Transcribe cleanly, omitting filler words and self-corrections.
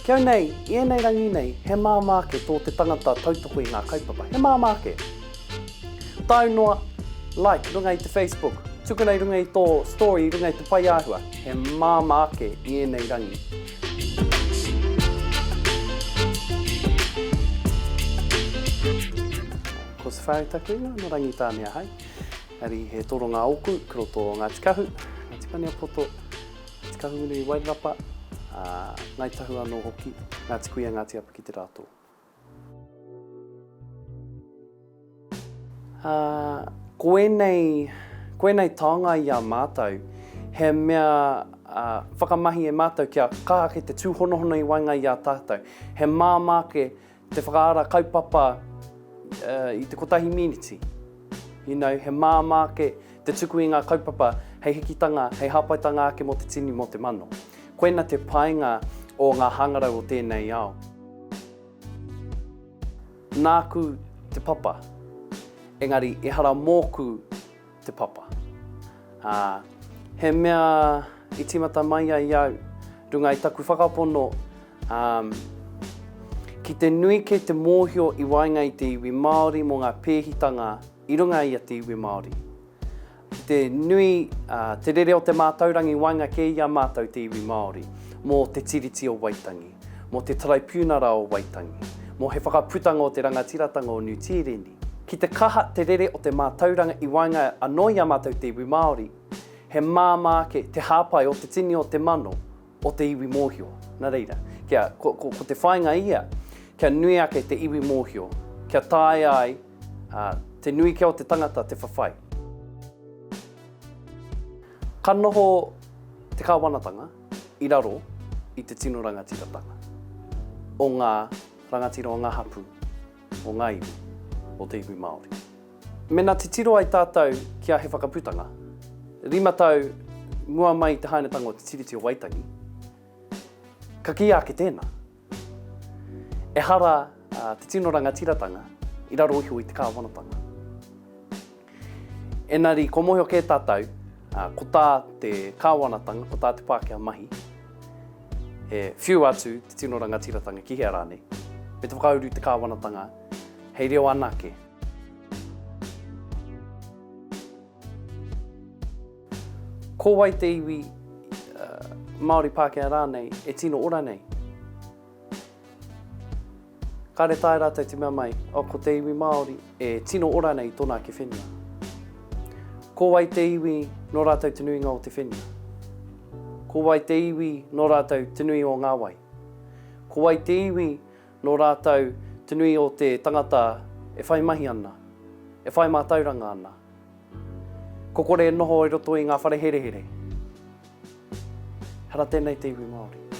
Ki au nei, i ēnei rangi nei, he māmā ake tō te tangata tautoko i ngā kaupapa. He māmā ake. Tae noa, like runga i te Facebook, tukuna i runga i tō story i runga i te paeāhua. He māmā ake i ēnei rangi. Ko Safari taku ingoa, nō Rangitāne ahau. Engari he toronga ōku ki roto o Ngāti Kahu, Ngāti Maniapoto, Ngāti Kahungunu i Wairarapa, ā, Ngāi Tahu anō hoki, Ngāti Kuia, Ngāti Apa ki Te Rātō. Ā, ko ēnei, ko ēnei taonga i a mātou, he mea ā, whakamahi e mātou kia kaha ake te tūhonohono i waenga i a tātou. He māmā ake te whakaara kaupapa i te kotahi mīniti. You know, he māmā ake te tuku i ngā kaupapa hei hikitanga, hei hāpaitanga ake mō te tini, mō te mano. Koina te painga o ngā hangarau o tēnei ao. Nāku te papa, engari ehara mōku te papa. Ā, he mea i tīmata mai ai au, runga i taku whakapono, ā, ki te nui kē te mōhio i waenga i te iwi Māori mō ngā pēhitanga i runga i a te iwi Māori. Ki te nui, ā, te rere o te mātauranga i waenga kē i a mātou te iwi Māori mō te Tiriti o Waitangi, mō te Taraipiunara o Waitangi, mō he whakaputanga o te rangatiratanga o Niu Tīreni. Ki te kaha te rere o te mātauranga i waenga anō i a mātou te iwi Māori, he māmā ake te hāpai o te tini o te mano o te iwi mōhio. Nā reira, kia, ko, ko, ko te whāinga ia, kia nui ake te iwi mōhio, kia taea ai ā, te nui kē o te tangata te whawhai. Ka noho te kāwanatanga i raro i te tino rangatiratanga o ngā rangatira o ngā hapū. o ngā iwi, o te iwi Māori. Mena titiro ai tātou ki a He Whakaputanga, rima tau mua mai i te hainatanga o Te Tiriti o Waitangi, ka kīia ake tēnā, ehara te tino rangatiratanga i raro iho i te kāwanatanga. Engari, kua mōhio kē tātou, ko tā te kāwanatanga, ko tā te Pākehā mahi, he whiu atu te tino rangatiratanga ki hea rānei, me te whakauru te kāwanatanga hei reo anake. Ko wai te iwi Māori Pākehā rānei e tino ora nei? Kāre taea rātou te mea mai, oh, ko te iwi Māori e tino ora nei i tōna ake whenua. Ko wai te iwi nō rātou te nuinga o te whenua? Ko wai te iwi nō rātou te nui o ngā wai? Ko wai te iwi nō rātou te nui o te tangata e whai mahi ana, e whai mātauranga ana? Ko kore e noho i roto i ngā whare herehere. Hara tēnei te iwi Māori.